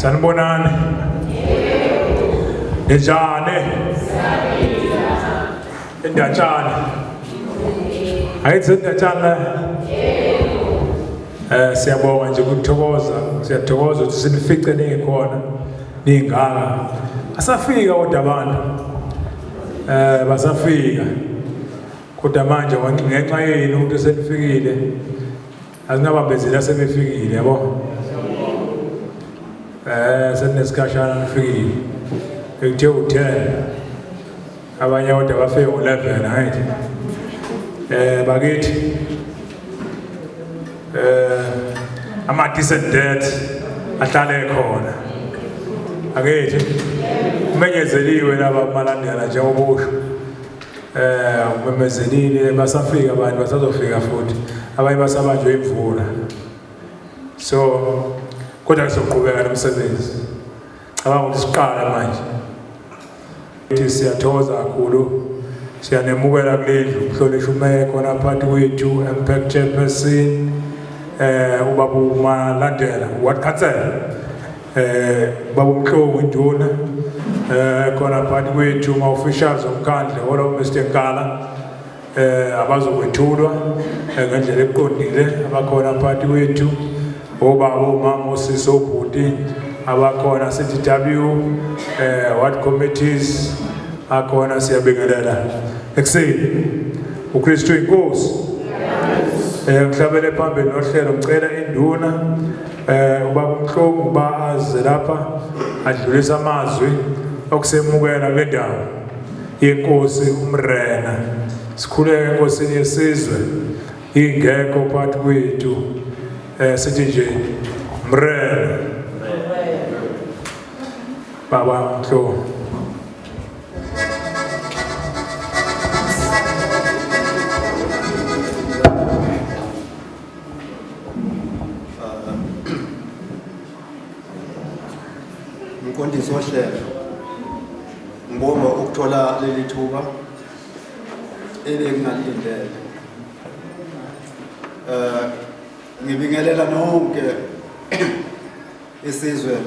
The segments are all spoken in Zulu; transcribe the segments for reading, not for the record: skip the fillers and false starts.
Sanibonani. Ninjani? Indatshana. Ayithi indatshana. Siyabonga nje ukuthokoza. Siyathokoza ukuthi sinifice nikhona ningaka. Asafika kodwa abantu. Basafika. Kodwa manje ngenxa yenu ukuthi senifikile asingabambezeli asebefikile yabo. Senesikhashana nifikile. Ekuthe u-10 abanye kodwa bafike ngo-11 angithi. Bakithi ama decent death ahlale khona. Angithi kumenyezeliwe laba malandela njengoba usho. Umemezelile basafika abantu basazofika futhi abanye basabanjwe imvula. So kodwa sizoqhubeka nomsebenzi. Cabanga ukuthi siqala manje. Ukuthi siyathokoza kakhulu siyanemukela kulendlu umhlonishwa umeya khona phakathi kwethu MPAC chairperson ubaba uMalandela ward councillor baba uMhlobo induna khona phakathi kwethu ma officials omkhandlu hola uMr Nkala abazokwethulwa ngendlela eqondile abakhona phakathi kwethu obaba omama osisi obhuti abakhona CTW ward committees akhona siyabingelela ekuseni uKristu inkosi. Ngihlabele phambili nohlelo ngicela induna ubaba uMhlongo uba aze lapha adlulise amazwi okusemukela kule ndawo yenkosi uMrena. Sikhuleke enkosini yesizwe ingekho phakathi kwethu. Sithi nje Mrena. Baba Mhlongo. Mqondisi wohlelo, ngibonga ukuthola leli thuba ebengingalindele. Ngibingelela nonke isizwe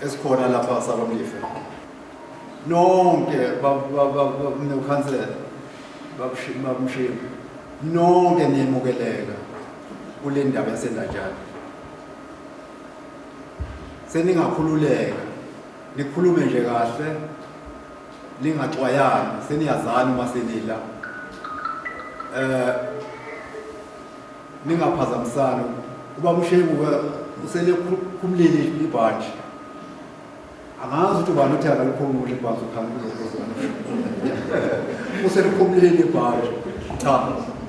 esikhona lapha sabaMlife. Nonke babnekhansela babumshini nonke niyemukeleka kule ndaba yasendatshana. Seningakhululeka nikhulume nje kahle ningaxwayani, seniyazana uma senila. Ningaphazamisani. Ubaba uShengu ke uselekhumulile ibhantshi. Angazi ukuthi ubani uthi akalikhumule ibhantshi ukhangela. Uselikhumulile ibhantshi. Cha,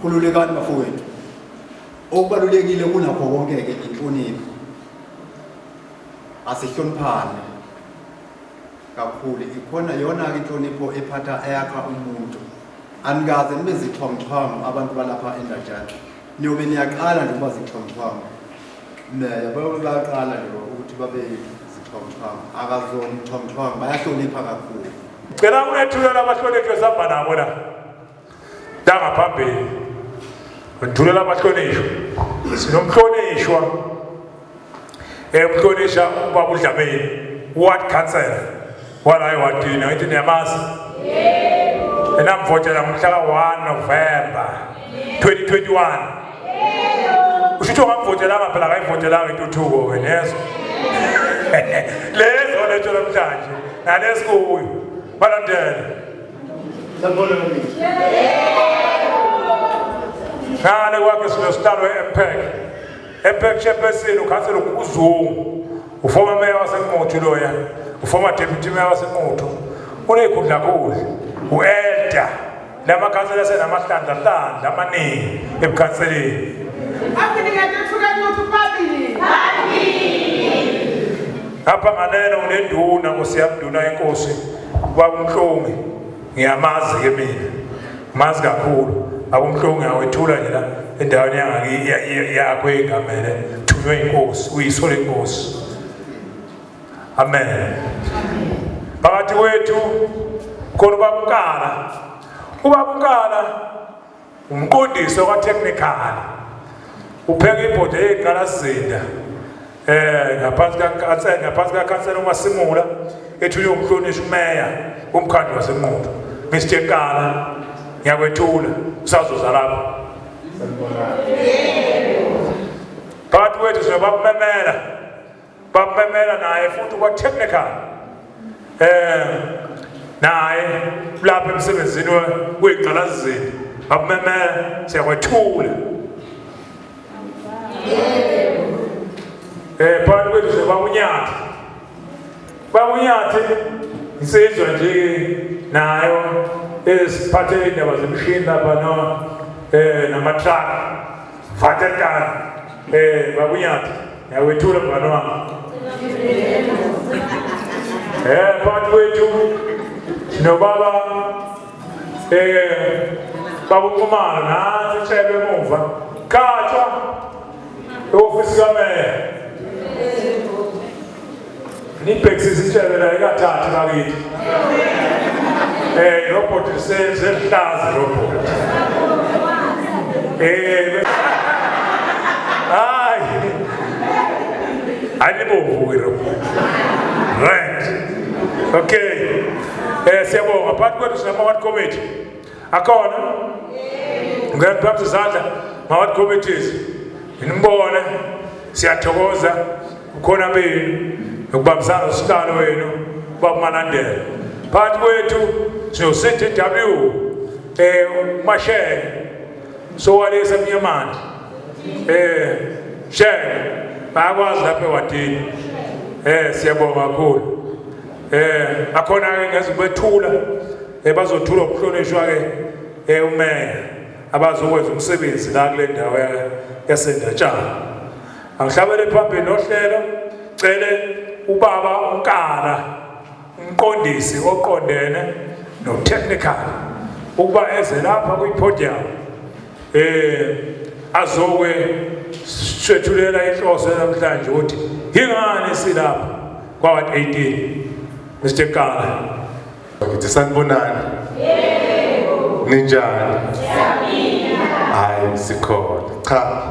khululekani bafowethu. Okubalulekile kunakho konke ke inhlonipho. Asihloniphane kakhulu. Ikhona yona ke inhlonipho ephatha eyakha umuntu. Anikaze nibe zixhwanguxhwangu abantu balapha endatshana. Niyobe niyaqala nje ukuba zixhwanguxhwangu. Meya bayobe bayaqala nje ukuthi babe zixhwanguxhwangu. Akazona ixhwanguxhwangu, bayahlonipha kakhulu. Cela unethulela abahlonishwa esihamba nabo la. La ngaphambili. Ngithulela abahlonishwa. Sinomhlonishwa. Emhlonisha ubaba uDlamini, ward councillor wala ewadini, angithi niyamazi? Yebo. Enamvotela ngomhla ka-1 November 2021. Yebo. Usho ukuthi ongamvotelanga phela akayivotelanga intuthuko ke nezo. Lezo letho namhlanje nalesikuyo. Balandele. Ngale kwakhe sinosihlalo e-MPEC. MPEC chairperson ukhansela uZungu. Uformer mayor waseNquthu loya. Uformer deputy mayor waseNquthu. Unezikhundla khundla. U-elder. Lamakhansela asenamahlandlahlandla amaningi ebukhanseleni. Ngapha nganeno nginenduna Nkosi yami nduna yenkosi ubaba uMhlongi ngiyamazi ke mina mazi kakhulu baba uMhlongi ngiyawethula nje la endaweni yakho engamele thunywe inkosi uyiso lenkosi. Amen. Phakathi kwethu khona ubaba uNkala. Ubaba uNkala umqondisi wakwa-technical, upheka ibhodi eyinqalasizinda. Ngaphansi kakhansela, ngaphansi kakhansela uMasimula ethunywe umhlonishwa umeya womkhandlu waseNquthu Mr Nkala, ngiyakwethula usazoza lapha. Phakathi kwethu sinobabumemela, babumemela naye futhi kwa technical naye lapha emsebenzini wey'ngqalasizinda, babumemela siyakwethula. Phakathi kwethu sinobabunyathi, babunyathi insizwa nje nayo esiphathe indaba zemishini lapha no nama-truck vaterkan. Babunyathi ngiyakwethula mngane wami. Phakathi kwethu sinobaba baba uNxumalo, nansi itshebe emuva khatshwa ehhovisi kameya. Nibhekisise itshebe la ikathathi bakithi. Robot sehlaza robot. Hayi. Alibovu irobot. Right. Okay. Siyabonga. Phakathi kwethu sinama ward committee. Akhona? Ngicela niphakamise izandla ma ward committees. Nginibone. Siyathokoza ukhona benu nokubambisana nosihlalo wenu baba Malandela. Phakathi kwethu sino CTW uMashenge sowalesa Mnyamandi. Shenge bayakwazi lapha ewadini. Siyabonga kakhulu. Akhona ke ngezikwethula bazothula ukuhlonishwa ke umeya abazokwenza umsebenzi la kule ndawo yaseNdatshana. Angihlabele phambili nohlelo, cele ubaba uNkala umqondisi oqondene no technical ukuba eze lapha kwi-podium azokwe sethulela inhloso namhlanje ukuthi ingani silapha kwa ward 18. Mr Nkala. Ngithi sanibonani. Yebo. Ninjani? Siyaphila. Hayi sikhona. Cha.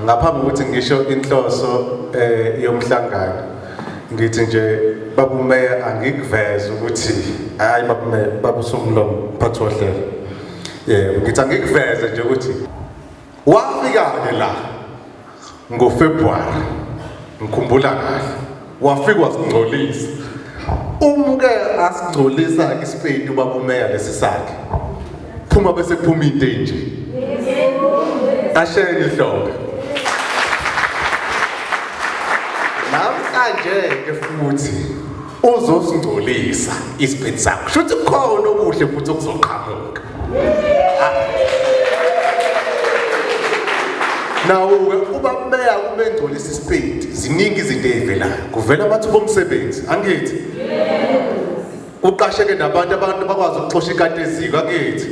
Ngaphambi kokuthi ngisho inhloso yomhlangano, ngithi nje babumeya angikuveze ukuthi hayi babumeya babusomlomo mphathi wohlelo. Yebo, ngithi angikuveze nje ukuthi wafika ke la ngoFebruary, ngikhumbula kahle, wafika wasingcolisa. Umuke asingcolisa ke isipedi ubabumeya lesi sakhe. Phuma bese kuphuma into enje. Ashele ihlombe. Namhlanje ke futhi uzosingcolisa isipedi sakho. Shuthi kukhona okuhle futhi okuzoqhamuka. Nawo-ke uba meya uma engcolisa isipedi, ziningi izinto ey'velayo. Kuvela amathuba omsebenzi, angithi? Kuqasheke nabantu, abantu bakwazi ukuxosha ikati eziko, angithi?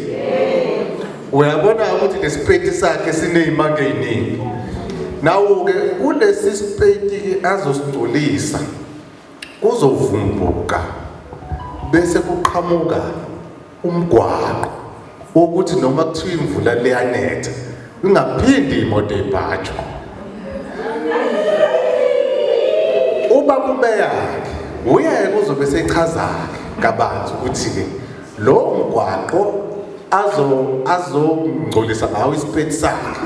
Uyabona ukuthi lesipedi sakhe siney'manga ey'ningi. Nawo-ke kulesi sipedi-ke azosingcolisa, kuzovumbuka bese kuqhamuka umgwaqo wokuthi noma kuthiwa imvula liyanetha ingaphindi imoto ibhajwe. Ubaba uMeyakhe uyeke uzobe sechaza-ke kabanzi ukuthi-ke lo mgwaqo azongcolisa ngawo isipedi sakhe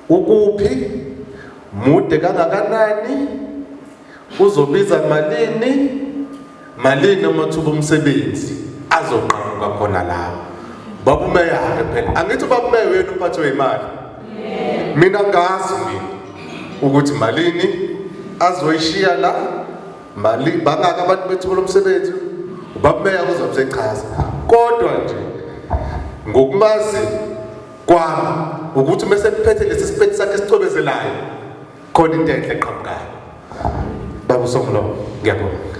ukuphi, mude kangakanani, uzobiza malini, malini amathuba omsebenzi azoqhamuka khona lapho. Baba uMeyakhe phela, angithi ubaba uMeya uyena umphathi wemali. Mina ngazi mina ukuthi malini azoyishiya la, mali bangaka abantu bethuba lomsebenzi, ubaba uMeya uzobe sechaza. Kodwa nje ngokumazi kwami ukuthi uma sekuphethe lesi sipeti sakhe esicwebezelayo khona into enhle eqhamukayo. Baba uSomlomo, ngiyabonga.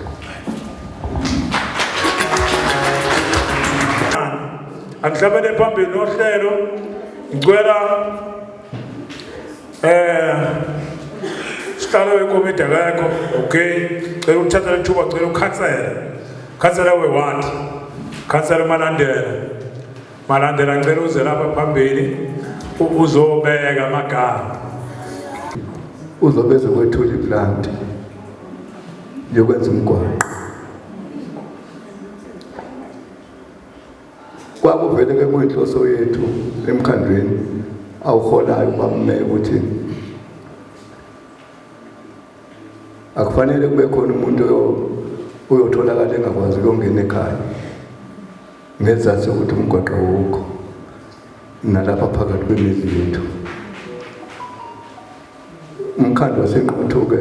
Angihlabele phambili nohlelo, ngicela sihlalo wekomiti akekho. Okay, cela ukuthatha lethuba, cela ukhansela, khansela we-ward, khansela Malandela. Malandela, ngicela uze lapha phambili uzobeka amagama. Uzobe ezokwethula iplanti yokwenza umgwaqo. Kwakuvele ke kuyinhloso yethu emkhandlwini awuholayo ubaba ukuthi akufanele kube khona umuntu uyotholakala engakwazi ukuyongena ekhaya ngezathu sokuthi umgwaqo awukho nalapha phakathi kwemizi yethu. Umkhandlu waseNquthu-ke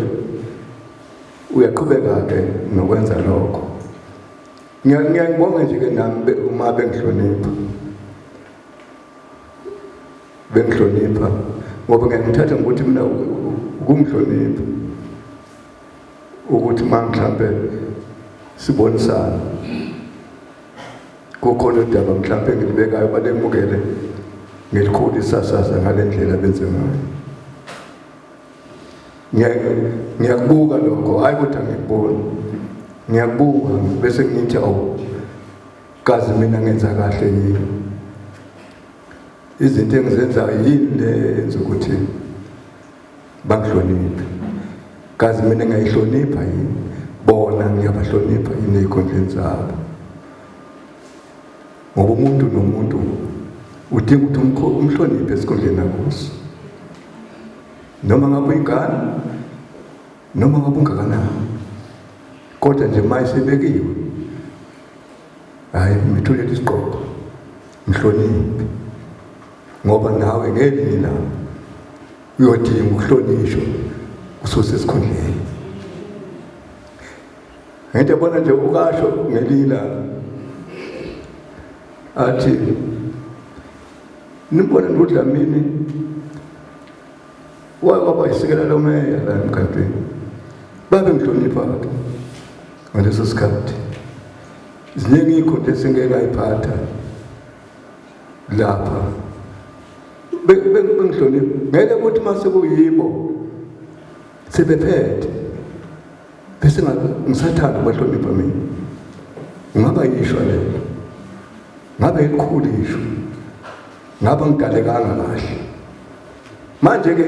uyaqhubeka-ke nokwenza lokho. Ngiyangibonga nje-ke nami uma bengihlonipha bengihlonipha ngoba ngiyangithatha ngokuthi mina ukungihlonipha ukuthi uma mhlampe sibonisana kukhona udaba mhlampe engilibekayo balemukele ngelikhulu isasasa ngale ndlela benze ngayo. Ngiyakubuka lokho, hhayi ukuthi angikuboni, ngiyakubuka bese ngithi awu kazi mina ngenza kahle yini, izinto engizenzayo yini le yenza ukuthi bangihloniphe, kazi mina ngiyayihlonipha yini, bona ngiyabahlonipha yini ey'khundleni zabo. Ngoba umuntu nomuntu udinga ukuthi umhloniphe esikhundleni akuso, noma ngabe uyingane noma ngabe ungakanani, kodwa nje uma isebekiwe hhayi methulele isigqoko, mhloniphe, ngoba nawe ngelinye ilanga uyodinga ukuhlonishwa usosesikhundleni. Ngento yabona nje ukasho ngelinye ilanga athi nimbone noDlamini wake waba yisekela lomeya la emkhandlwini, babengihlonipha-ke ngaleso sikhathi. Ziningi iy'khundla esengike ngayiphatha lapha, bengihlonipha. Ngeke ukuthi uma sekuyibo sebephethe bese ngisathanda ukubahlonipha mina. Ngaba yishwa lelo, ngabe elikhulu ishwa, ngaba ngidalekanga kahle. Manje-ke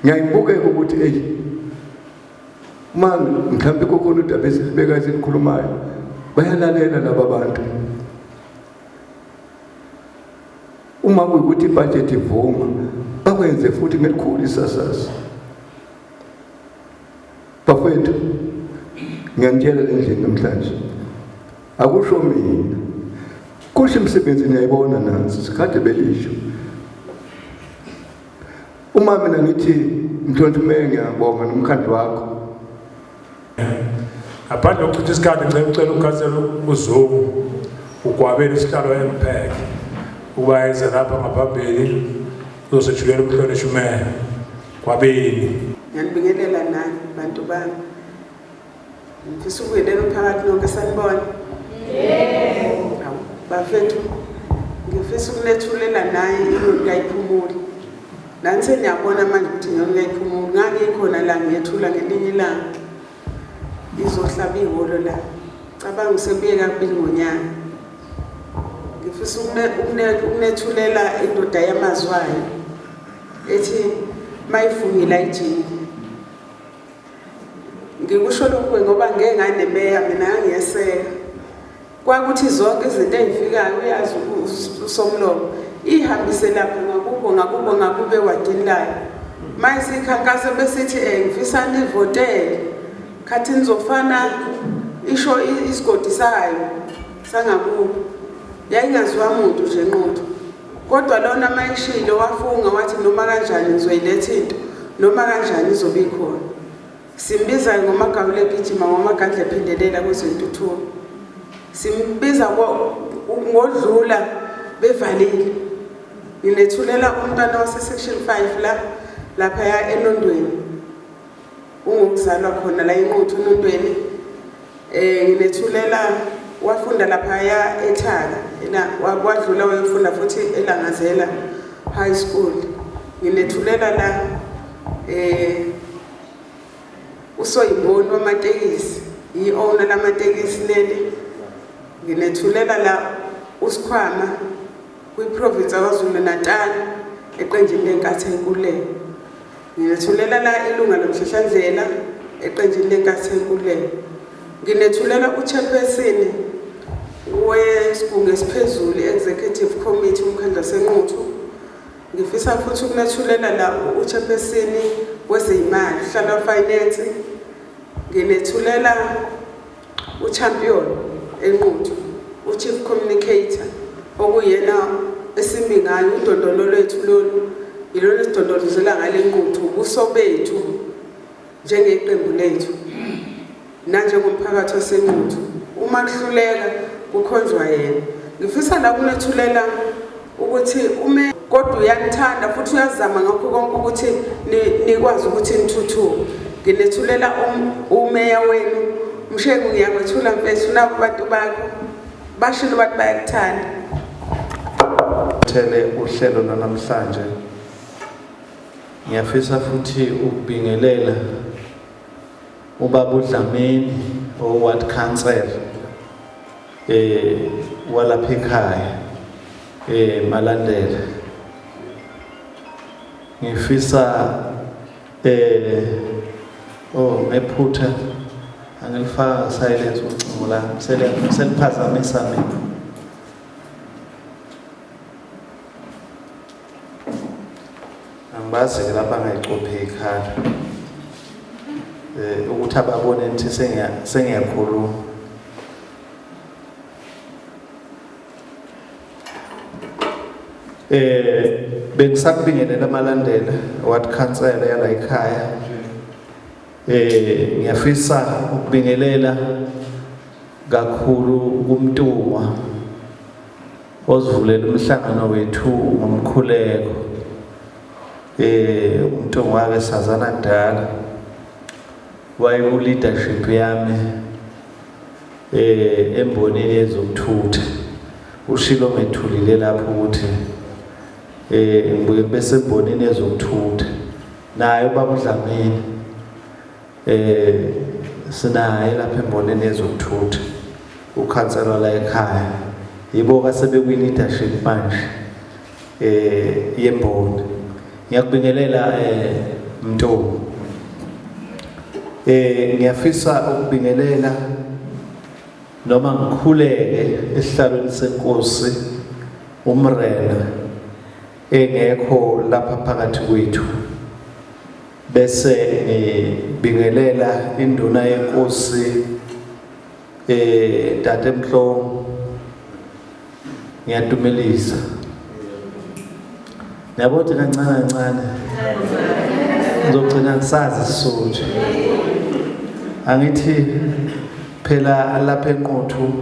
ngiyayibukeka ukuthi eyi uma mhlawumbe kukhona udaba esilibeka esilikhulumayo, bayalalela laba bantu. Uma kuyikuthi ibhajethi ivuma, bakwenze futhi ngelikhulu isasasa. Bafowethu, ngiyanitshela le ndlela namhlanje, akusho mina, kusho imisebenzi niyayibona nansi sikade beyisho. Uma mina ngithi Mthonti Meya, ngiyabonga nomkhandlu wakho. Ngaphandle kokuchitha isikhathi, ngicela ucela ukhansela uZungu ugwabele isihlalo empheke ukuba eze lapha ngaphambili uzosethulela umhlonishwa umeya. Gwabeni. Ngiyanibingelela nani bantu bami. Ngifisa ukubingelela umphakathi nonke, sanibona. Yebo. Awu bafethu, ngifisa ukunethulela naye inyoni kayiphumuli. Nani seniyabona manje ukuthi inyoni kayiphumuli. Ngangikhona la ngiyethula ngelinye ilanga. Izohlaba ihholo la. Cabanga usebuye kabili ngonyaka. Ngifisa ukunethulela indoda yamazwayo ethi mayifungile ayijiki. Ngikusho lokhu ngoba ngeke nganemeya mina, ngangiyeseka. Kwakuthi zonke izinto ey'fikayo uyazi usomlomo ihambise lapho ngakubo ngakubo ngakubo ewadini layo. Uma isikhankaso besithi ngifisa nivotele khathi nizofana, isho isigodi sayo sangakubo. Yayingaziwa muntu nje nquthu, kodwa lona mayishilo wafunga wathi noma kanjani ngizoyiletha into, noma kanjani izobe ikhona. Simbiza ngomagawule egijima, ngomagandla ephindelela kwezentuthuko. Simbiza ngodlula bevalile. Nginethulela umntwana wase-section 5 la laphaya eNondweni, ungokuzalwa khona la eNquthu eNondweni. Nginethulela wafunda laphaya eThaka, wadlula wayofunda futhi eLangazela High School. Nginethulela la usoyimboni wamatekisi, i-owner lamatekisi leli. Nginethulela la uSikhwama kwiprovince yaKwaZulu Natal eqenjini leNkatha Yenkululeko. Nginethulela la ilunga lomhlahlandlela eqenjini leNkathi Yenkululeko. Nginethulela uchairperson wesigungu esiphezulu i-executive committee umkhandlu waseNquthu. Ngifisa futhi ukunethulela la uchairperson wezeyimali uhlala finance. Nginethulela uchampion eNquthu uchief communicator okuyena esimi ngayo udondolo lwethu lolu yilona esidondolozela ngale Nquthu ubuso bethu njengeqembu lethu nanjengomphakathi waseNquthu uma kuhluleka kukhonjwa yena ngifisa la kunethulela ukuthi ume kodwa uyanithanda futhi uyazama ngakho konke ukuthi nikwazi ukuthi nithuthuke nginethulela um, umeya wenu mshengu ngiyakwethula mfethu nabo abantu bakho bashilo abantu bayakuthanda thele uhlelo lwanamhlanje ngiyafisa futhi ukubingelela ubaba uDlamini oward council eh walapha ekhaya eh Malandela ngifisa eh oh ngephutha angilifaka silence ucingo lami sele seliphazamisa mina angibazi-ke lapha angayicophi ikhala um ukuthi ababone ukuthi sengiyakhuluma eh bengisakubingelela amalandela ward council yala ekhaya eh ngiyafisa ukubingelela kakhulu kumntungwa ozivulela umhlangano wethu ngomkhuleko eh umntungwa ke sazana kudala wayeku leadership yami eh embonini yezokuthutha ushilo ngethulile lapho ukuthi eh ngibuye bese embonini yezokuthutha naye ubaba uDlamini eh sinaye lapha embonini yezokuthutha ukhansela la ekhaya yibo kasebekwi leadership manje eh yemboni ngiyakubingelela eh Mntombi eh ngiyafisa ukubingelela noma ngikhuleke esihlalweni senkosi umrena engekho lapha phakathi kwethu bese ngibingelela induna yenkosi eh Tate Mhlongo ngiyadumelisa Niyabo ukuthi kancane kancane ngizogcina ngisazi isisuthu angithi phela lapha enquthu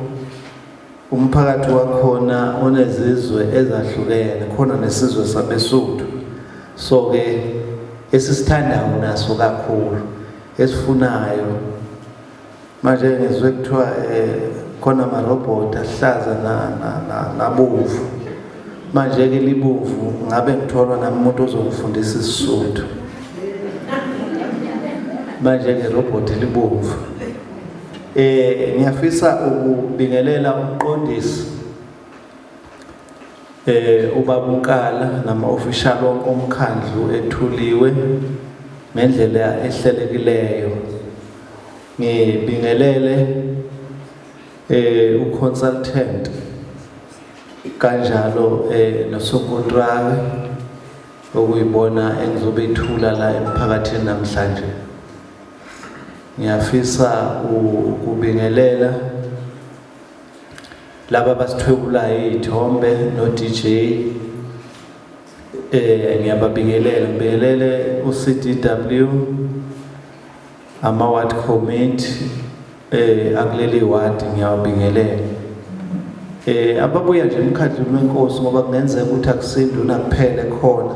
umphakathi wakhona unezizwe ezahlukene khona nesizwe sabesuthu so ke esisithandayo naso kakhulu esifunayo Manje ngizwe kuthiwa eh khona amarobhoti ahlaza na nabomvu. Manje ke libomvu ngabe ngitholwa nami umuntu ozongifundisa isiSuthu. Manje ke robot libomvu. Eh ngiyafisa ukubingelela umqondisi eh ubaba uNkala nama official wonke omkhandlu ethuliwe ngendlela ehlelekileyo ngibingelele eh uconsultant kanjalo eh nosokontraka okuyibona engizobethula la emphakathini namhlanje ngiyafisa ukubingelela laba abasithwebulayo iy'thombe no-DJ eh ngiyababingelela ngibingelele u-CDW ama-ward committee eh akuleli ward ngiyawabingelela eh ababuya nje emkhandlwini wenkosi ngoba kungenzeka ukuthi akusinduna kuphele khona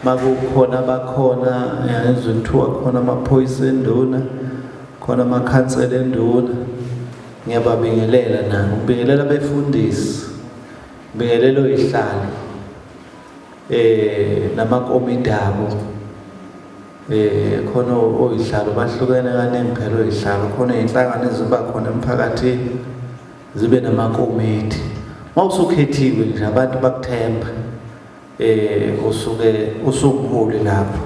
makukhona abakhona ngiyezwa kuthiwa khona amaphoyisa enduna khona amakhansela enduna ngiyababingelela nabo ngibingelela abefundisi ngibingelela oyihlalo eh namakomiti abo eh khona oyihlalo bahlukene kaningi phela oyihlalo khona izinhlangano eziba khona emphakathini zibe namakomiti mawusukhethiwe nje abantu bakuthemba eh usuke usumholi lapho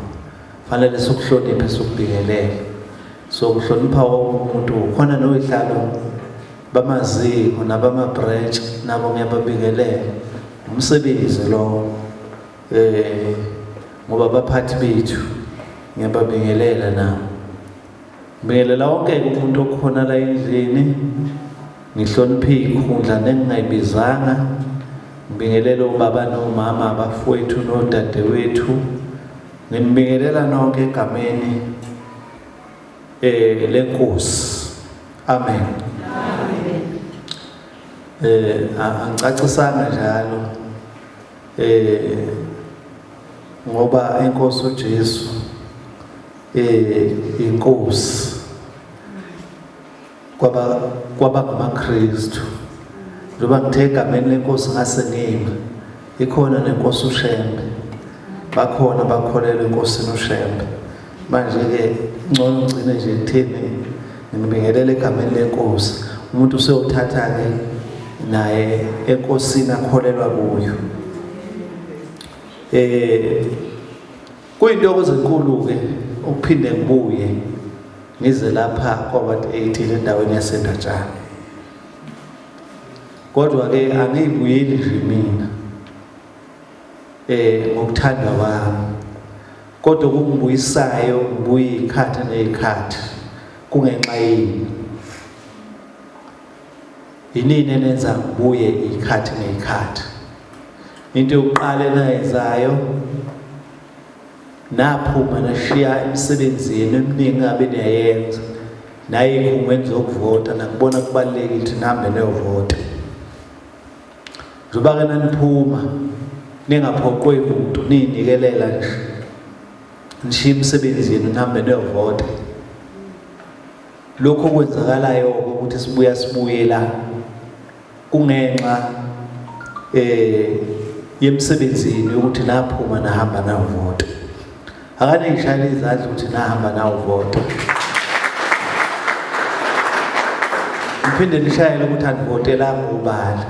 Fanele sikuhloniphe sikubingelele. So kuhlonipha wonke umuntu khona noyihlalo bamaziko nabama-branch nabo ngiyababingelela. Umsebenzi lo ngoba abaphathi bethu ngiyababingelela nabo. Ngibingelela wonke umuntu okhona la endlini. Ngihloniphe ikhundla nengingayibizanga. Ngibingelele ubaba nomama, abafowethu nodadewethu. Nginibingelela nonke egameni lenkosi. Amen. Amen. Angicacisanga njalo ngoba inkosi uJesu inkosi kwaba ngamaKristu. Njengoba ngithe egameni lenkosi ngase ngima, ikhona nenkosi uShembe, bakhona bakholelwa enkosini uShembe. Manje ke ngcono ngigcine nje ngithini, ngibingelele egameni lenkosi. Umuntu useyothatha ke naye enkosini akholelwa kuyo. Kuyintokozo enkulu ke ukuphinde ngibuye ngize lapha kwa-Ward 18 endaweni yaseNdatshana. Kodwa ke angiyibuyeli nje mina ngokuthanda kwami, kodwa okungibuyisayo ngibuye izikhathi nezikhathi kungenxa yini? Yinini enenza ngibuye izikhathi nezikhathi? Into yokuqala enayenzayo, naphuma nashiya imisebenzi yenu eminingi ngabe niyayenza, naye ezikhungweni zokuvota, nakubona kubalulekile ukuthi nihambe niyovota. Njengoba ke naniphuma ningaphoqwe muntu, niyinikelela nje, nishiye imisebenzi yenu nihambe niyovota. Lokho okwenzakalayo ukuthi sibuya sibuye la kungenxa yemsebenzini yokuthi naphuma nahamba nawuvota. Akane ngishayele izandla ukuthi nahamba nawuvota. Ngiphinde nishayele ukuthi anivotelanga ubala.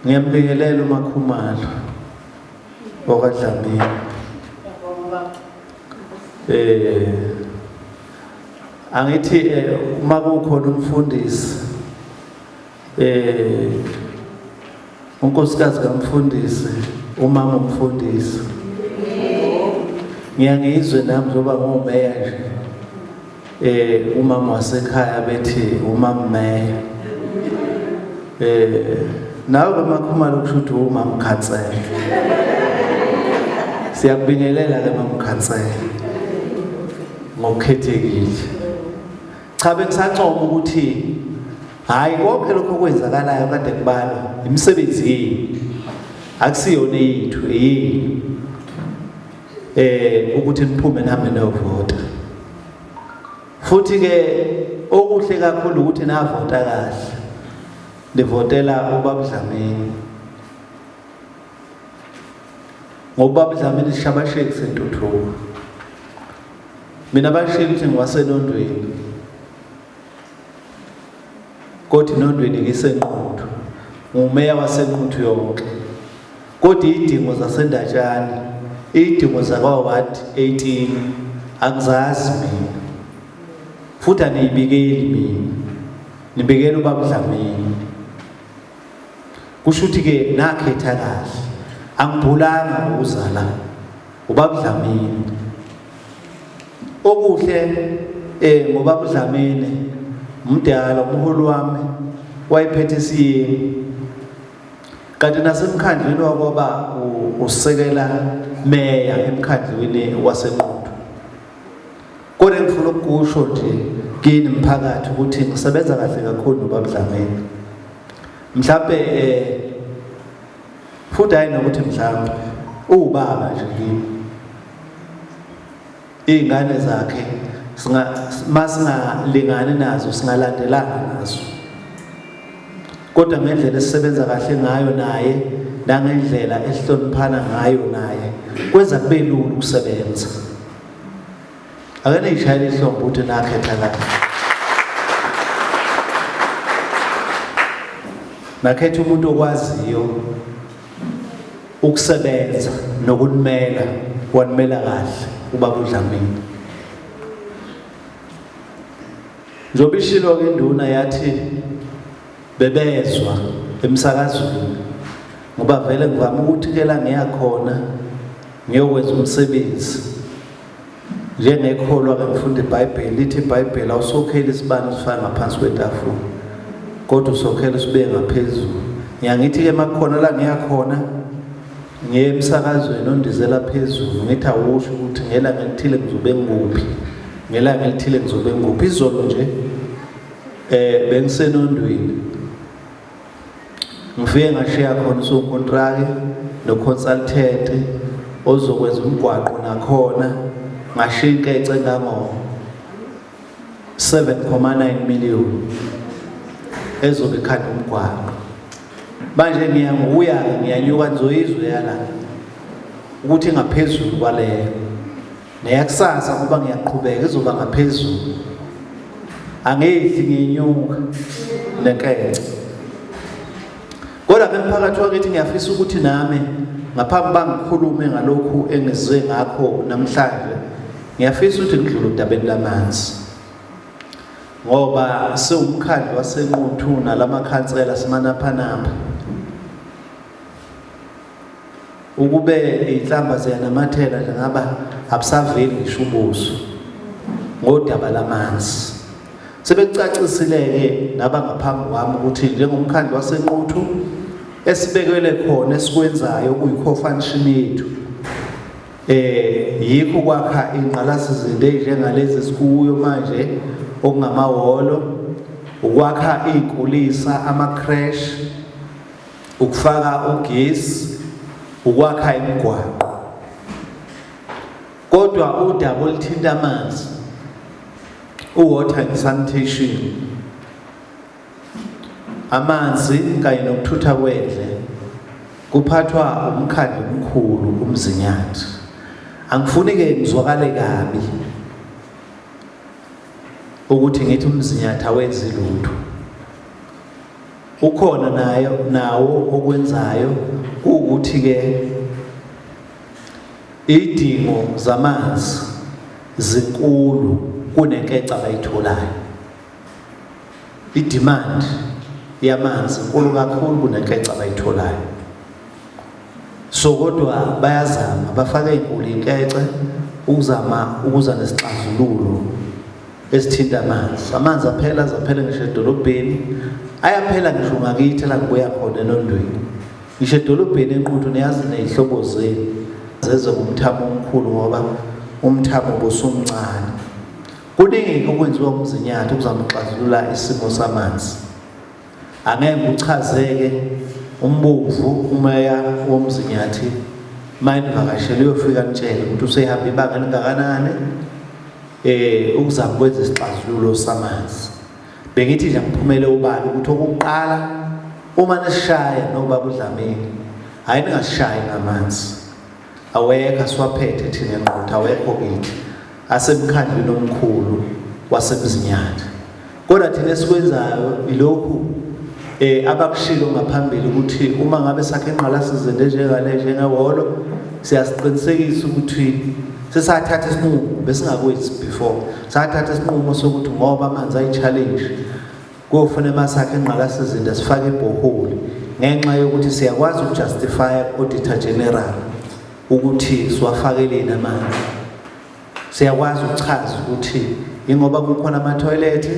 Ngiyambingelela uMakhumalo okaDlamini. Angithi uma kukhona umfundisi unkosikazi kamfundisi, umama umfundisi, ngiyangizwe nami njengoba ngiwumeya nje, umama wasekhaya bethi umama meya, nawe kaMakhumalo kusho ukuthi umama khansela. Siyakubingelela ke mama khansela ngokukhethekile. Cha, bengisancoma ukuthi hayi konke lokho okwenzakalayo kade kubalwa imisebenzi yenu, akusiyona eyethu, eyenu ukuthi niphume nihambe niyovota. Futhi ke okuhle kakhulu ukuthi navota kahle, nivotela ubaba Dlamini, ngoba ubaba Dlamini isishabasheki sentuthuko. Mina bashilo ukuthi ngiwasenondweni, kodwa inondweni ngisenquthu, ngumeya wasenquthu yonke. Kodwa izidingo zasendatshana, izidingo zakwa-Ward 18 angizazi mina, futhi aniyibikeli mina, nibikela ubaba Dlamini. Kusho ukuthi ke nakhetha kahle, angibhulanga ukuzala ubaba Dlamini. Okuhle ngobaba Dlamini mdala, umholi wami wayephethe isiyeni, kanti nasemkhandlwini wakwaba usekela meya emkhandlwini waseNquthu. Kodwa engifuna ukukusho nje kini mphakathi ukuthi ngisebenza kahle kakhulu nobaba Dlamini. Mhlambe futhi hayi nokuthi mhlambe uwubaba nje kimi. Izingane zakhe masingalingani nazo, singalandelana nazo, kodwa ngendlela esisebenza kahle ngayo naye nangendlela esihloniphana ngayo naye kwenza kube lula ukusebenza. Ake niyishayele ihlombe ukuthi nakhetha kahle, nakhetha umuntu okwaziyo Ukusebenza nokunimela wanimela kahle ubaba uDlamini. Njengoba ishilo-ke induna yathi bebezwa emsakazweni ngoba vele ngivame ukuthi ke la ngiya khona ngiyokwenza umsebenzi njengekholwa ke ngifunda iBhayibheli lithi iBhayibheli awusokheli isibani usifake ngaphansi kwetafula kodwa usokhela usibeke ngaphezulu ngiyangithi ke makukhona la ngiya khona ngiye emsakazweni ondizela phezulu ngithi awusho ukuthi ngelanga elithile ngizobe ngikuphi ngelanga elithile ngizobe ngikuphi izolo nje eh bengisenondweni ngifike ngashiya khona usonkontraki no-consultant ozokwenza umgwaqo nakhona ngashiya inkece engango 7.9 million ezobe ikhanda umgwaqo manje ngiyanguya-ke ngiyanyuka nizoyizwe yala ukuthi ingaphezulu kwaleyo neyakusasa ngoba ngiyaqhubeka izoba ngaphezulu angehli ngiyenyuka nenkece kodwa ke mphakathi wakithi ngiyafisa ukuthi nami ngaphambi bangikhulume ngalokhu engizwe ngakho namhlanje ngiyafisa ukuthi ngidlule udabeni lamanzi ngoba siwumkhandlu wasenquthu nalamakhansela simanaphanapha Ukube iy'nhlamba ziyanamathela nje ngaba abusaveli ngisho ubuso ngodaba lamanzi. Sebekucacisile-ke nabangaphambi kwami ukuthi njengomkhandlu waseNquthu esibekelwe khona esikwenzayo kuyi-co-function yethu eh yikho kwakha ingqalasizinda ezinjengalezi sikuyo manje okungamahholo ukwakha izinkulisa ama-crash ukufaka ugesi ukwakha imigwaqo kodwa udaba oluthinta amanzi uwater and sanitation amanzi kanye nokuthutha kwendle kuphathwa umkhandlu omkhulu umzinyathi angifuni ke ngizwakale kabi ukuthi ngithi umzinyathi awenzi lutho Ukhona nayo nawo okwenzayo kuwukuthi ke idingo zamanzi zinkulu kunenkece abayitholayo. I-demand yamanzi inkulu kakhulu kunenkece abayitholayo. So kodwa bayazama bafake inkulu inkece ukuzama ukuza nesixazululo esithinta amanzi. Amanzi aphela azaphela ngisho edolobheni, ayaphela ngisho ngakithi la ngibuya khona eNondweni. Ngisho edolobheni eNquthu niyazi ney'hlobo zenu zeze ngomthamo omkhulu ngoba umthamo ubusumncane. Kuningi okwenziwa umzinyathi ukuzama ukuxazulula isimo samanzi. Angeke uchazeke umbomvu umeya womzinyathi mayinivakashele uyofika nitshele ukuthi usehamba ibanga elingakanani eh ukuzama ukwenza isixazululo samanzi bengithi nje ngiphumele ubala ukuthi okokuqala uma nisishaya nobaba uDlamini hayi ningasishayi ngamanzi awekho asiwaphethe thina enquthu awekho kithi asemkhandlwini omkhulu wasemzinyathi kodwa thina esikwenzayo ilokhu eh abakushilo ngaphambili ukuthi uma ngabe sakhe inqalasizinda enjengale njengehholo siyasiqinisekisa ukuthi sesathatha isinqumo besingakwenzi before sathatha isinqumo sokuthi ngoba amanzi ayi-challenge kuyofuna masakhe inqalasizinda sifake ibhoholi ngenxa yokuthi siyakwazi ukujustifya ku-auditor general ukuthi siwafakeleni amanzi siyakwazi ukuchaza ukuthi ingoba kukhona amathoyilethi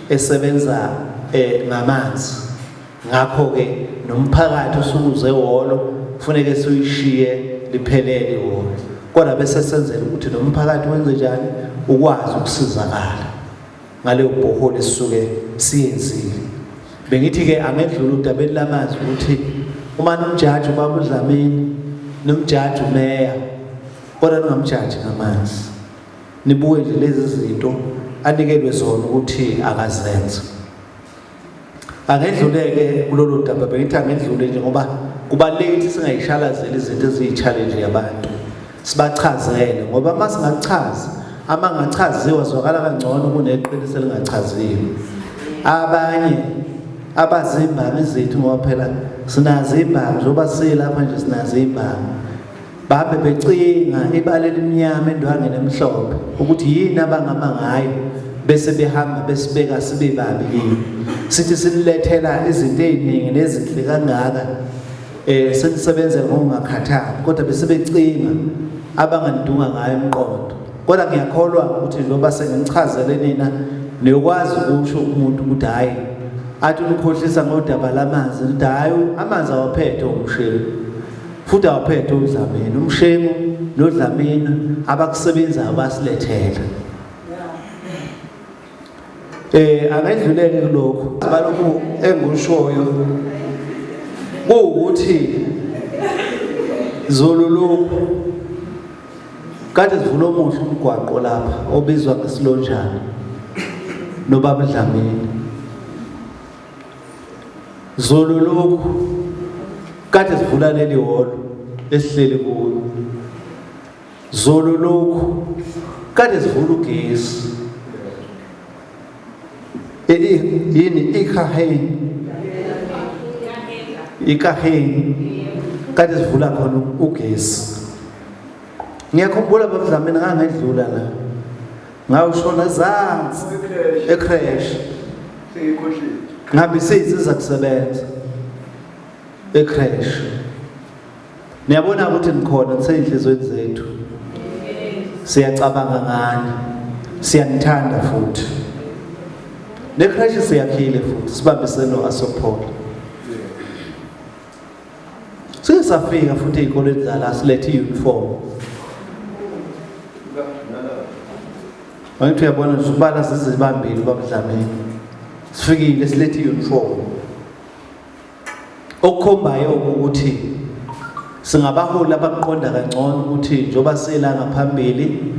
esebenza eh, ngamanzi ngakho-ke nomphakathi usukuze ehholo kufuneke siyishiye liphelele ihholo kodwa bese senzela ukuthi nomphakathi wenze njani ukwazi ukusizakala ngaleyo bhoholi esisuke siyenzile bengithi-ke angedlula udabeni lamanzi ukuthi uma nomjaji ubaba uDlamini nomjaji umeya kodwa ningamjaji ngamanzi nibuke nje lezi zinto anikelwe zona ukuthi akazenze angedluleke kulolu daba bengithi angedlule nje ngoba kubalulekile ukuthi singayishalazeli izinto eziyi-challenge yabantu sibachazele ngoba uma singachazi ama ngachaziwa zwakala kangcono kuneqiniso elingachaziwe abanye abazimbangi zethu ngoba phela Sinazo imbangi njengoba silapha nje sinazo imbangi. Babe becinga ibala elimnyama endwangeni emhlophe ukuthi yini abangama ngayo bese behamba besibeka sibe babi kini. Sithi sinilethela izinto eziningi nezinhle kangaka eh senisebenze ngokungakhathali kodwa bese becinga abanganidunga ngayo umqondo. Kodwa ngiyakholwa ukuthi njengoba senginichazele nina niyokwazi ukusho umuntu ukuthi hhayi athi unikhohlisa ngodaba lamanzi nithi hhayi amanzi awaphethe umshini futhi awaphethe uDlamini umshengu noDlamini abakusebenzayo basilethela eh angedlulele kulokho balokhu engikushoyo kuwukuthi Zulu lokhu kade sivula omuhle umgwaqo lapha obizwa ngesilonjana nobaba Dlamini Zulu lokhu kade sivula leli hholo esihleli kulo Zulu lokhu kade sivula ugesi yini ikhaheni ikaheni kade sivula khona ugesi ngiyakhumbula babudlamini ngangedlula la ngawushona ezansi ecrash ngihambise izinsiza kusebenza ecrash niyabona ukuthi nikhona niseyinhlizweni zethu siyacabanga ngani siyanithanda futhi necrash siyakhile futhi sibambisene no-asophola Sike safika futhi ey'koleni zala silethe i-uniform. Angithi uyabona nje ubala sizibambile ubabudlamini. Sifikile silethe i-uniform. Okukhombayo ukuthi singabaholi abaqonda kangcono ukuthi njengoba sila ngaphambili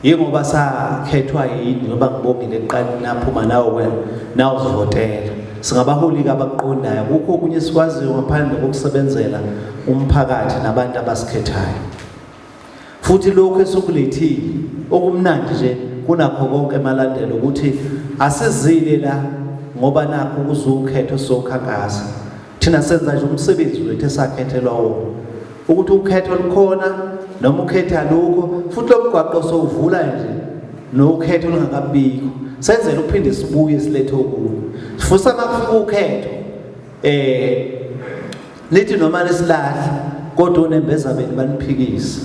Yingoba sakhethwa yini ngoba ngibongile ekuqaleni naphuma nawe wena nawuzivotela. Singabaholi-ke abakuqondayo kukho okunye esikwaziyo ngaphandle kokusebenzela umphakathi nabantu abasikhethayo. Futhi lokhu esukulethile okumnandi nje kunakho konke emalandela ukuthi asizile la ngoba nakho kuzukhetho sokhankasa. Thina senza nje umsebenzi wethu esakhethelwa wona. Ukuthi ukhetho lukhona noma ukhetha lukho futhi lo mgwaqo sowuvula nje nokhetho olungakabikho senzela ukuphinde sibuye silethe okunye sifusa makufika ukhetho eh lithi noma lesilahla kodwa onembeza benu baniphikise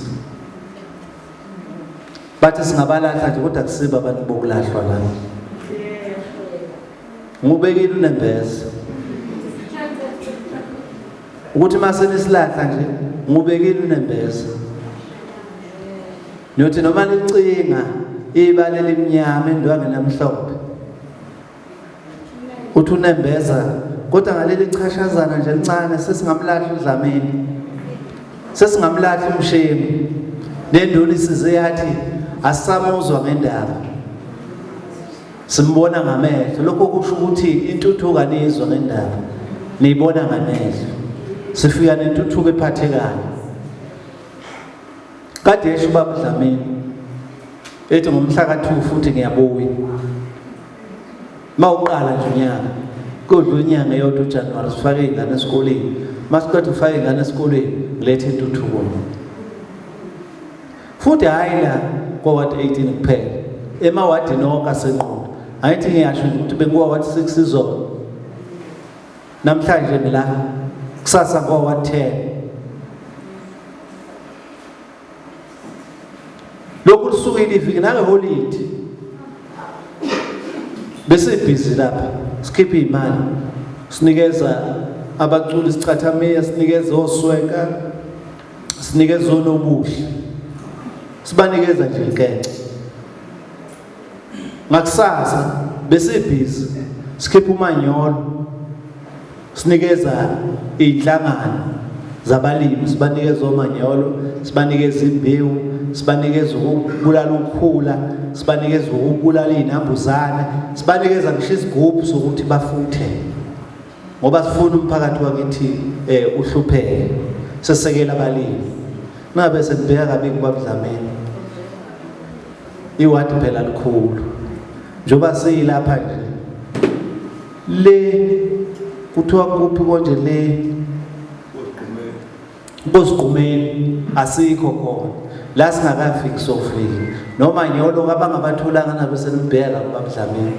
bathi singabalahla nje kodwa kusiba abantu bokulahlwa la ngubekile unembeza ukuthi uma senisilahla nje ngubekile unembeza niyothi noma nicinga ibala elimnyama endwangeni emhlophe uthi unembeza kodwa ngaleli chashazana nje lincane sesingamlahla uDlamini sesingamlahla umshemi nenduna isize yathi asamuzwa ngendaba Simbona ngamehlo. Lokho kusho ukuthi intuthuko aniyizwa ngendaba. Niyibona ngamehlo. Sifika nentuthuko ephathekayo. Kade esho ubaba Dlamini ethi ngomhla ka-2 futhi ngiyabuya. Mawuqala nje unyaka kodlula inyanga eyodwa uJanuwari sifake iy'ngane esikoleni. Masiqeda ufake iy'ngane esikoleni ngilethe intuthuko. Futhi hhayi la kowadi 18 kuphela, emawadini onke aseNquthu. Angithi ngiyasho nje ukuthi bengikowadi 6 izolo, namhlanje ngila, kusasa ngowadi 10. Lokhu lusukile iviki nangeholidi besibhizi lapha sikhipha iy'mali sinikeza abaculi sichathamiya sinikeza oswenka sinikeza onobuhle sibanikeza nje inkence ngakusasa besibhizi sikhipha umanyolo sinikeza iy'nhlangano zabalimi sibanikeza omanyolo sibanikeza imbewu sibanikeza ukubulala ukhula sibanikeza ukubulala iy'nambuzane sibanikeza ngisho isigubhu sokuthi bafuthe ngoba sifuna umphakathi wakithi eh uhlupheke sesekela abalimi ngabe sekubheka kabi kubabudlamini iwadi phela likhulu njengoba siyilapha nje le Kuthiwa kuphi konje le? Kozigqumeni asikho khona. La singakafiki sofika. Noma nyolo abangabatholanga nabo senibheka kubabudlamini.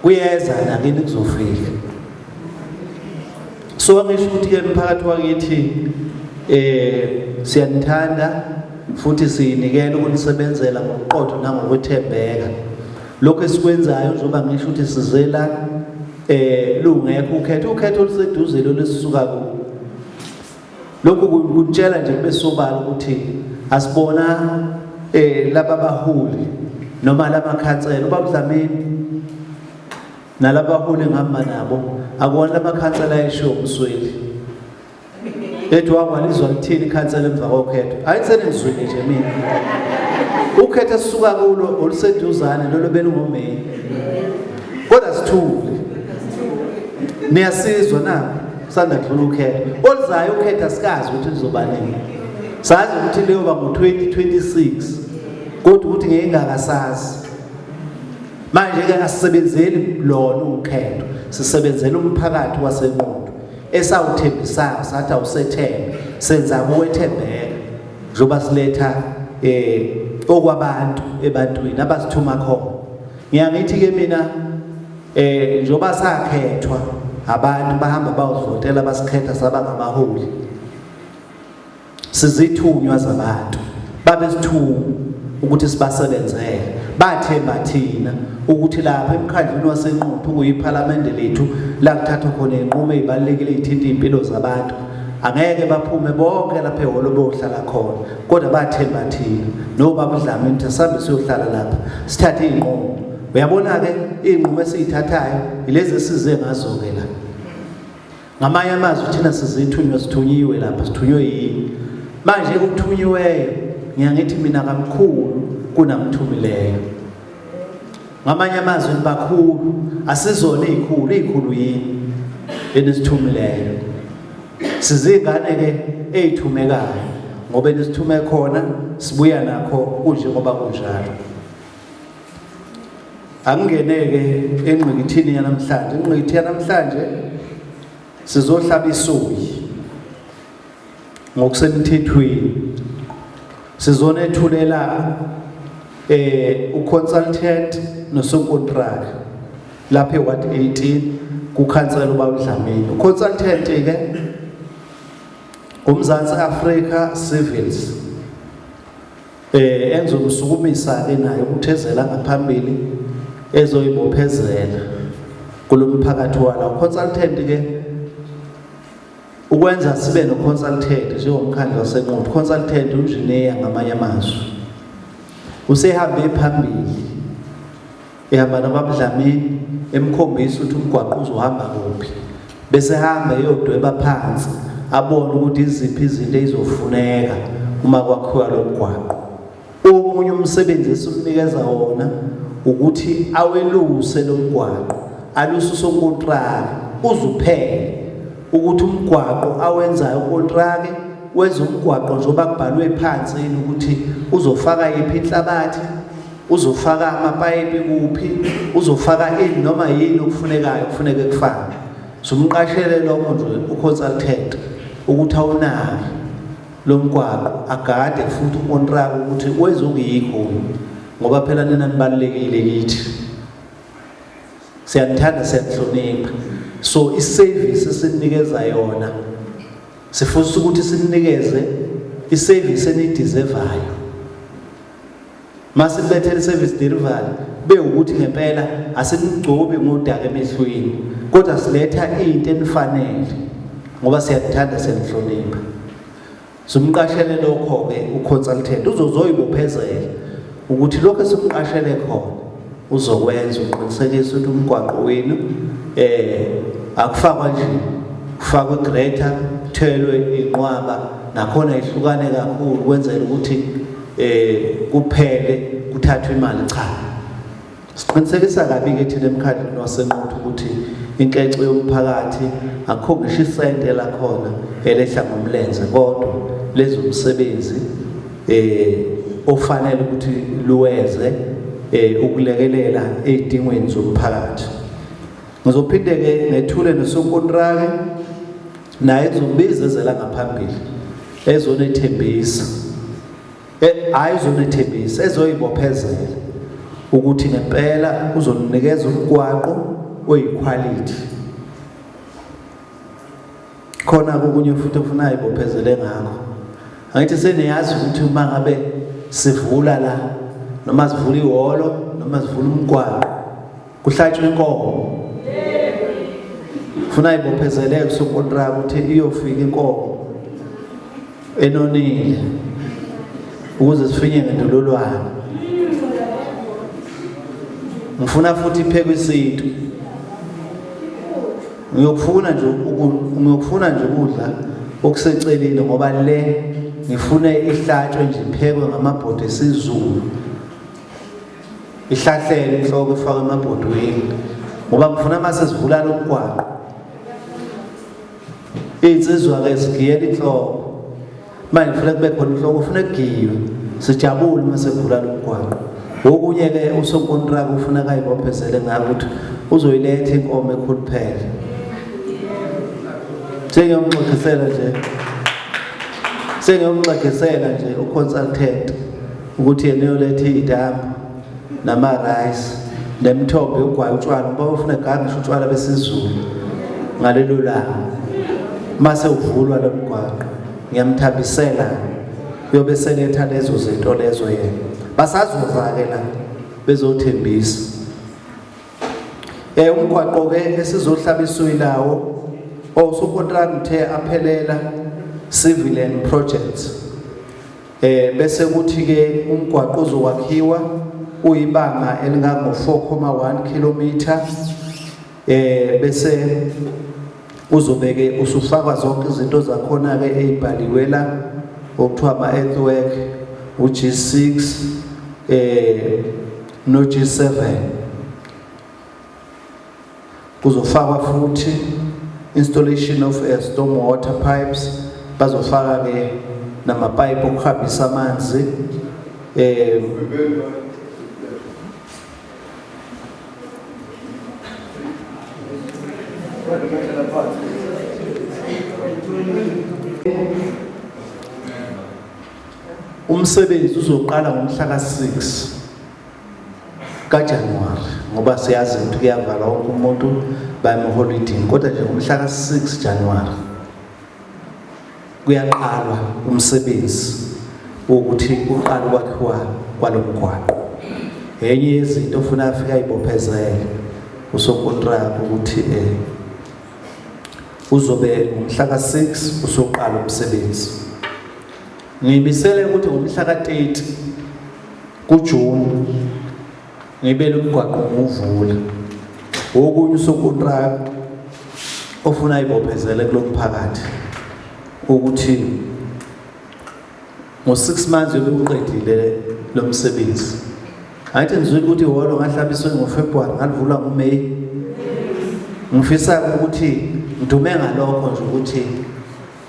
Kuyeza nakini kuzofika. So ngisho ukuthi ke mphakathi wakithi siyanithanda futhi siyinikela ukunisebenzela ngobuqotho nangokwethembeka. Lokho esikwenzayo njengoba ngisho ukuthi sizela lungekho ukhetho, ukhetho oluseduze lolu esisuka kulo. Lokhu kutshela nje kube sobala ukuthi asibona laba baholi noma lamakhansela uBaba Dlamini nalabaholi ngihamba nabo akuwona lamakhansela ayeshiwo uMsweli. Ethi wakwalizwa lithini ikhansela emva kokhetho. Hayi seningizwile nje mina. Ukhetho esisuka kulo oluseduzane lolo belungoMeyi. Kodwa sithule. Niyasizwa na? Sanda kudlula ukhetho. Oluzayo ukhetho asikazi ukuthi lizoba nini. Sazi ukuthi liyoba ngo-2026. Kodwa ukuthi ngeke ngakasazi. Manje ke asisebenzeli lona ukhetho, sisebenzela umphakathi waseNquthu esawuthembisayo sathi awusethembe, senza ukwethembeka njengoba siletha okwabantu ebantwini abasithuma khona. Ngiyangithi ke mina njengoba sakhethwa abantu bahamba bayozivotela basikhetha saba ngabaholi, sizithunywa zabantu, babesithuma ukuthi sibasebenzele, bathemba thina ukuthi lapha emkhandlwini waseNquthu kuyiphalamende lethu la kuthathwa khona izinqumo ezibalulekile ezithinta izimpilo zabantu. Angeke baphume bonke lapha ehholo bohlala khona, kodwa bathemba thina nobaba uDlamini ukuthi sihambe siyohlala lapha sithathe izinqumo. Uyabona-ke izinqumo esiyithathayo ilezi esize ngazo-ke la. Ngamanye amazwi thina sizithunywa, sithunyiwe lapha, sithunywe yini? Manje ukuthunyiweyo ngiyangithi mina kamkhulu kunamthumileyo. Ngamanye amazwi nibakhulu, asizona izikhulu, izikhulu yini enisithumileyo. Sizingane ke ezithumekayo ngoba enisithume khona sibuya nakho kunjengoba kunjalo. Angingeneke engqikithini yanamhlanje. Ingqikithi yanamhlanje sizohlaba isuyi ngokusemthethweni. Sizonethulela uconsultant nosonkontraka lapha eWard 18 kukhansela uBaba Dlamini. Uconsultant ke uMzansi Africa Civils enzokusukumisa ke naye ukuthezela ngaphambili ezoyibophezela kulomphakathi wala. Uconsultant ke ukwenza sibe no consultant njengomkhandlu waseNquthu. Consultant engineer ngamanye amazwi usehambe phambili ehamba noBaba Dlamini emkhombisa ukuthi umgwaqo uzohamba kuphi, bese hamba eyodweba phansi abone ukuthi iziphi izinto ezizofuneka uma kwakhiwa lo mgwaqo. Omunye umsebenzi esimnikeza wona ukuthi aweluse lo mgwaqo, aluse usonkontraki uzuphele ukuthi umgwaqo awenzayo ukontraki wenza umgwaqo njengoba kubhalwe phansi yini ukuthi uzofaka yiphi inhlabathi, uzofaka amapayipi kuphi, uzofaka ini noma yini okufunekayo kufuneke kufake. Sumqashele lokho nje uconsultant ukuthi awunaki lo mgwaqo, agade futhi ukontraka ukuthi wenze okuyikho, ngoba phela nina nibalulekile kithi, siyanithanda, siyanhlonipha. So iservice esinikeza yona sifuna ukuthi sinikeze iservice enideservayo. Masilethele service delivery be ukuthi ngempela asinigcobi ngodaka emehlweni, kodwa siletha into enifanele ngoba siyakuthanda, siyanhlonipha. Simqashele lokho ke uconsultant uzozoyibophezela ukuthi lokho esimqashele khona uzokwenza, uqinisekisa ukuthi umgwaqo wenu akufakwa nje, kufakwe grater, kuthelwe inqwaba nakhona ihlukane kakhulu kwenzela ukuthi kuphele kuthathwe imali. Cha, siqinisekisa kabi ke thina emkhandlwini waseNquthu ukuthi inkece yomphakathi akukho ngisho isente lakhona elehla ngomlenze, kodwa lezomsebenzi ofanele ukuthi luweze ukulekelela ezidingweni zomphakathi. Ngizophinde-ke ngethule nosonkontraki naye kuzobiza ezela ngaphambili ezonethembisa hhayi uzonethembisa ezoyibophezela ukuthi ngempela uzoninikeza umgwaqo oyikhwalithi. Khona kokunye futhi ofuna ayibophezele ngakho. Angithi seniyazi ukuthi uma ngabe sivula la noma sivula ihholo noma sivula umgwaqo kuhlatshwa inkomo. Funa ayibophezele kusonkontraka ukuthi iyofika inkomo enonile ukuze sifinye ngendololwane. Ngifuna futhi iphekwe isintu. Ngiyokufuna nje ngiyokufuna nje ukudla okuseceleni ngoba le ngifune ihlatshwe nje iphekwe ngamabhodo esiZulu. Ihlahlele inhloko ifakwe emabhodweni ngoba ngifuna mase sivula lomgwaqo. Insizwa ke sigiyela inhloko. Manje kufanele kube khona inhloko ufuna kugiywe. Sijabule uma sevula lomgwaqo. Okunye ke usonkontraka ufuna kayibophezele ngako ukuthi uzoyiletha inkomo ekhuluphele. Sengiyomxegisela nje. Sengiyomxegisela nje uconsultant ukuthi yena uyoletha izitambu nama-rice nemithombo yokugwaya utshwala ngoba ufuna gange ngisho utshwala besiZulu ngalelo langa mase uvulwa lo mgwaqo ngiyamthambisela uyobe seletha lezo zinto lezo yena basazoza-ke la bezothembisa um umgwaqo-ke esizohlaba isuyi lawo osukontrakt ngithe aphelela civil and projects Eh bese kuthi ke umgwaqo uzokwakhiwa uyibanga elingango 4.1 km eh bese uzobeke usufakwa zonke izinto zakhona ke ezibhaliwe la okuthiwa ama earthwork uG6 eh no G7 Kuzofakwa futhi installation of a storm water pipes, bazofaka ke namapayipi okuhambisa amanzi eh Umsebenzi uzoqala ngomhla ka-6 kaJanuwari ngoba siyazi ukuthi kuyavalwa wonke umuntu baya emaholidini kodwa nje ngomhla ka-6 Januwari kuyaqalwa umsebenzi wokuthi kuqale ukwakhiwa kwalo mgwaqo. Enye yezinto ofuna afike ayibophezele usonkontraka ukuthi um uzobe ngomhla ka-6 usoqala umsebenzi. Ngiyimisele ukuthi ngomhla ka-30 kuJuni ngibele umgwaqo ngiwuvula. Okunye usonkontraka ofuna ayibophezele kulo mphakathi ukuthi ngo-six months yobe uqedile lo msebenzi. Angithi ngizwile ukuthi ihholo ngahlabiswe ngoFebruary ngalivula ngoMay. Ngifisa ukuthi ngidume ngalokho nje ukuthi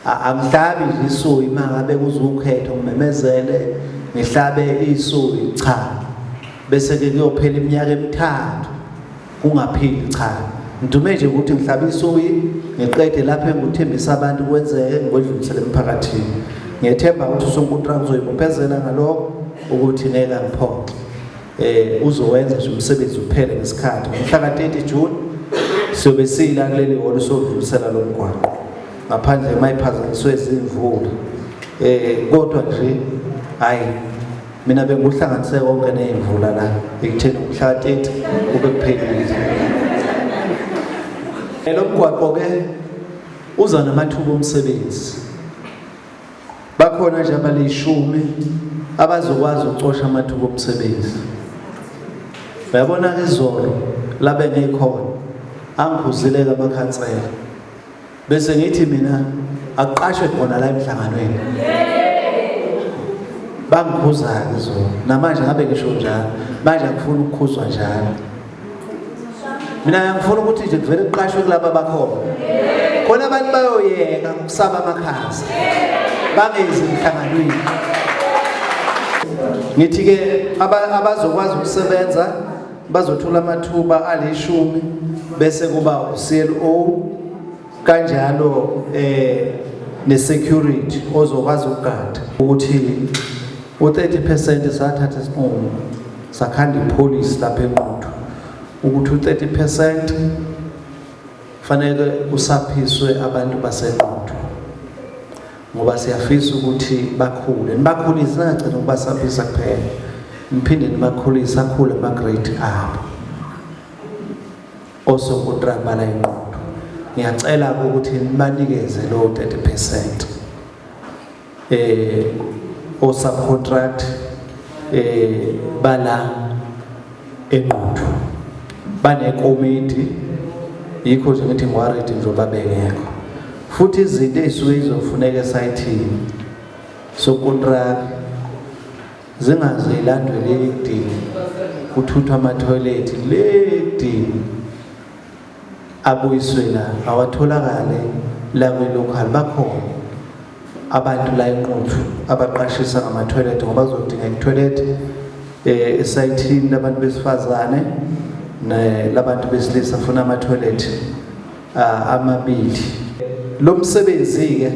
Angihlabi nje isuyi uma ngabe kuzukhetho ngimemezele ngihlabe isuyi cha bese ke kuyophela iminyaka emithathu kungaphili cha ngidume nje ukuthi ngihlabe isuyi ngiqede lapho engikuthembisa abantu kwenzeke ngikwedlulisele emphakathini ngiyethemba ukuthi usonkontraka uzoyibophezela ngalokho ukuthi ngeke angiphoxe eh uzowenza nje umsebenzi uphele ngesikhathi ngomhla ka-30 June siyobe sila kuleli hholo sodlulisela lo mgwaqo ngaphandle uma iphazanyiswe izimvula eh kodwa nje hayi mina benguhlanganise konke nezimvula la ekutheni umhla ka-30 kube kuphelile lo mgwaqo ke uza namathuba omsebenzi Bakhona nje abalishumi abazokwazi ukucosha amathuba omsebenzi. Uyabona-ke izolo labe ngikhona angikhuzile-ke amakhansela bese ngithi mina akuqashwe khona la emhlanganweni bangikhuza-ke izolo namanje ngabe ngisho njalo manje angifuni ukukhuzwa njalo Mina ngifuna ukuthi nje kuvele kuqashwe kulaba bakhona. Khona abantu bayoyeka ukusaba amakhaza. Bangezi emhlanganweni. Ngithi ke abazokwazi ukusebenza bazothola amathuba alishumi Bese kuba uCLO kanjalo ne-security ozokwazi ukugada ukuthi u-30%. Sathatha isinqumo, sakhanda ipolicy lapha eNquthu ukuthi u-30% fanele usaphiswe abantu baseNquthu, ngoba siyafisa ukuthi bakhule. Nibakhulise, ningagcina ukubasaphisa kuphela, niphinde nibakhulise, akhule ama-grade abo osonkontraki bala eNquthu. Ngiyacela ukuthi nibanikeze lowo 30% o-subcontract bala eNquthu. Banekomiti, yikho nje ngithi ngi-worried nje babengekho. Futhi izinto ey'suke izofuneka esayithini sokontraki zingaze ilandwe le kudini, kuthuthwa amathoyilethi le kudini, abuyiswe la, awatholakale la kwi-local. Bakhona abantu la eNquthu abaqashisa ngamathoyilethi, ngoba bazodinga ithoyilethi esayithini labantu besifazane labantu besilisa, funa amathoyilethi amabili. Lo msebenzi-ke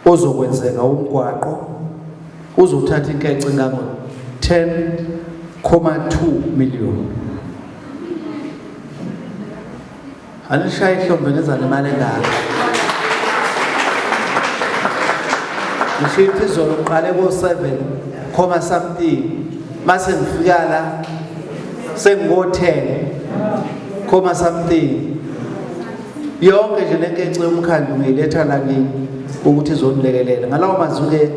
ozokwenzeka umgwaqo uzothatha inkece engango 10.2 million. Anishaye ihlombe, ngenza nemali engaka. Ngisho izolo uqale ko-7 comma something, mase ngifika la sengingo-10 comma something. Yonke nje lenkece yomkhandlu ngiyiletha la kini ukuthi izonilekelela. Ngalawo mazwi-ke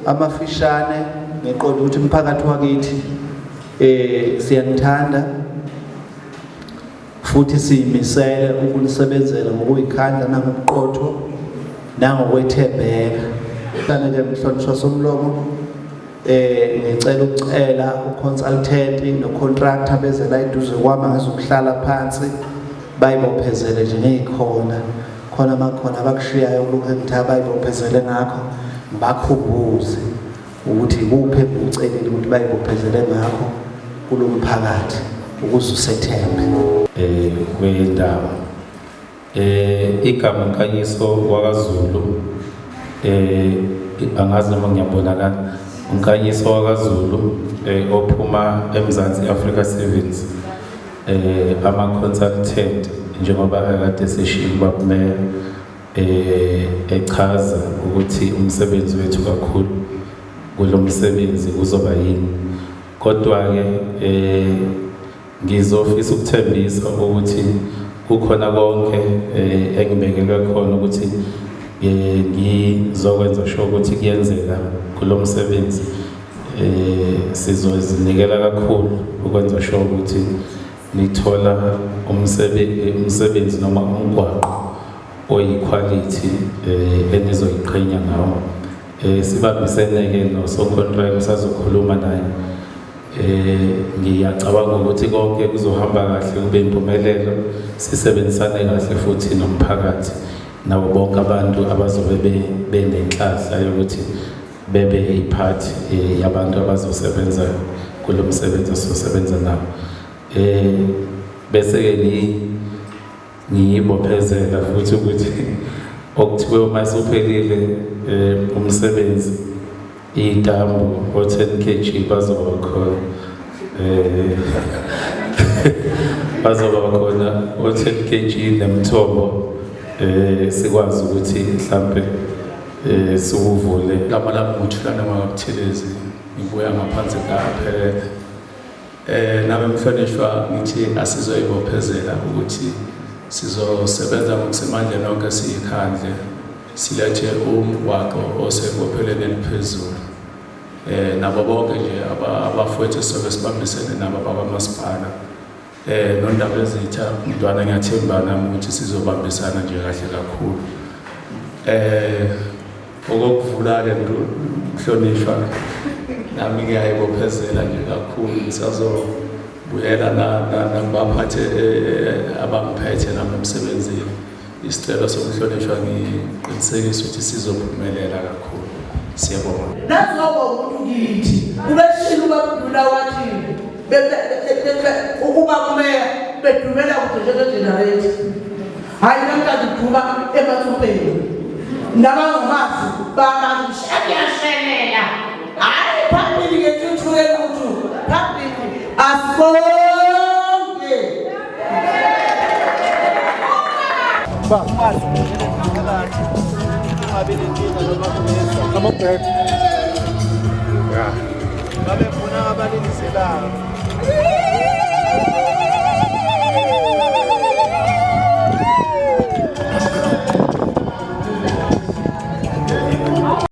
amafishane, ngiqonda ukuthi umphakathi wakithi siyanithanda futhi siyimisele ukunisebenzela ngokuyikhandla nangobuqotho nangokwethembeka. Ke mhlonishwa somlomo, ngicela ukucela uconsultant no-contractor beze la eduze kwami, ngizokuhlala phansi, bayibophezele nje ngeyikhona khona makhona abakushiyayo kulokhu engithe abayibophezele ngakho, ngibakhumbuze ukuthi ikuphi engikucelile ukuthi bayibophezele ngakho kulo mphakathi ukuze usethembe. Kwendawo igama Nkanyiso wakaZulu, angazi noma ngiyabonakala, uNkanyiso wakaZulu ophuma eMzansi Africa Sevens, ama consultant, njengoba akade seshilo babumeya echaza ukuthi umsebenzi wethu kakhulu kulo msebenzi kuzoba yini. Kodwa ke ngizofisa ukuthembisa ukuthi kukhona konke engibekelwe khona ukuthi ngizokwenza sure ukuthi kuyenzeka kulo msebenzi. Sizozinikela kakhulu ukwenza sure ukuthi nithola umsebenzi noma umgwaqo oyiquality enizoyiqhenya ngawo. Sibambisene ke nosocontract usazokhuluma naye. Ngiyacabanga ukuthi konke kuzohamba kahle, kube impumelelo, sisebenzisane kahle futhi nomphakathi nabo bonke abantu abazobe benenhlanhla yokuthi bebe ipart yabantu abazosebenza kulo msebenzi ososebenza nabo. Bese ke ngiyibophezela futhi ukuthi okuthiwe uma suphelile umsebenzi, itambo o-10 kg bazoba khona, bazoba khona o-10 kg nemthombo, sikwazi ukuthi mhlambe siwuvule. Igama lami nguThulana Makabuthelezi, ngibuya ngaphansi kaPhelele. Nami mhlonishwa ngithi asizoyibophezela ukuthi sizosebenza ngokusemandleni onke, siyikhandle, silethe umgwaqo oseqophelweni eliphezulu. Nabo bonke nje abafowethu sobe sibambisene nabo bakwamasipala. Nondaba ezitha mntwana, ngiyathemba nami ukuthi sizobambisana nje kahle kakhulu. Okokuvula ke mhlonishwa, nami ngiyayibophezela nje kakhulu, ngisazobuyela nakubaphathe abangiphethe nami emsebenzini. Isicelo sokuhlonishwa ngiqinisekisa ukuthi sizophumelela kakhulu. Siyabonga. Nazoba umuntu kithi ubeshilo ubabdula wathi ukuba kumeya. Bedumela kude njenge-generator. Hhayi namhlanje kuduma emathupeni. Nabangamazi bamazi kuyashelela. Hhayi phambili ngentuthuko eNquthu, phambili asibonge. Come up there. Yeah. Babe khona abalindiselayo.